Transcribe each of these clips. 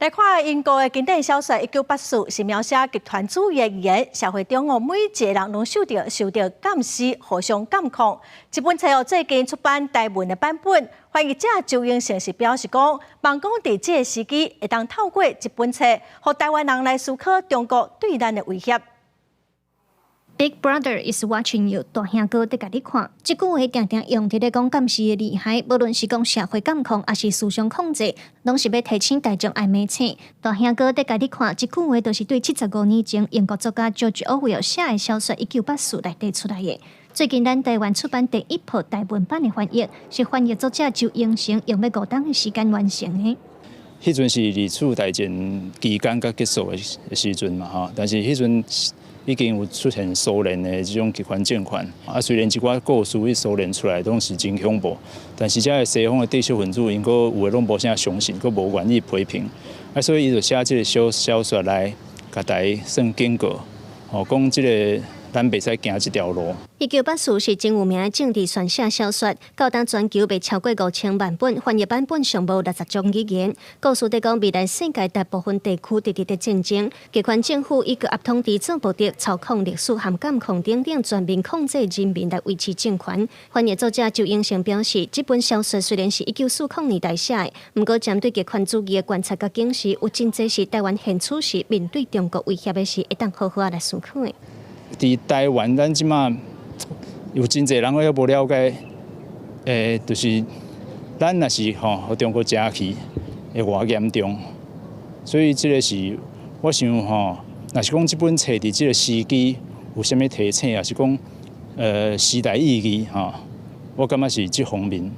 來看英國的經典小說《1984》，是描寫極權主義的預言，社會中哦每一個人攏受著監視，互相監控。這本冊哦最近出版台文的版本，翻譯者周英成是表示講，望講佇這个時機會當透過這本冊，予台灣人來思考中國對咱的威脅。 Big Brother is watching you，大兄哥佇共你看。這句話定定用佇咧講監視的厲害，無論是講社會監控，抑是思想控制，攏是欲提醒大眾愛暝醒。大兄哥佇共你看，這句話就是對75年前英國作家 George Orwell 寫的小說《1984》內底出來的。最近咱台灣出版第一部台文版的翻譯，是翻譯作者周英成用欲5冬的時間完成的。彼陣是二次大戰期間佮結束的時陣嘛，吼，但是彼陣已經有出現蘇聯的這種極權政權，啊，雖然一寡故事佇蘇聯出來攏是真恐怖，但是這个西方的知識分子𪜶閣有的攏無啥相信，閣無願意批評，啊，所以伊就寫這个小小說來共大家算警告，吼，講這个咱袂使行這條路。1984是真有名的政治懸寫小說，到今全球賣超過5000萬本，翻譯版本上無60種語言。故事佇講未來世界大部分地區直直佇戰爭，極權政府以高壓統治做目的，操控歷史和監控等等，全面控制人民來維持政權。翻譯作者周英成表示，這本小說雖然是1940年代寫的，毋過針對極權主義的觀察佮警示，有真濟是台灣現處時面對中國威脅的時，會當好好仔來思考的。佇台灣，咱這馬有真濟人猶無了解，就是咱若是吼，予中國食去，會偌嚴重。所以這个是我想吼，若是講這本冊佇這个時機有啥物提醒，抑是講時代意義吼，我感覺是這方面。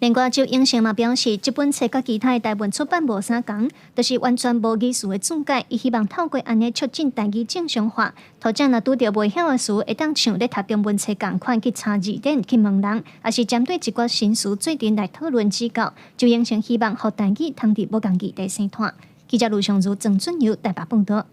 另外，周英成嘛表示，這本冊佮其他的台文出版無啥仝，就是完全無語詞的注解。伊希望透過按呢促進台語正常化。讀者若拄著袂曉的詞，會當像咧讀中文冊仝款去查字典去問人，抑是針對一寡新詞做陣來討論指教。周英成希望予台語通佇無仝議題生湠。記者盧尚如、鄭俊友台北報導。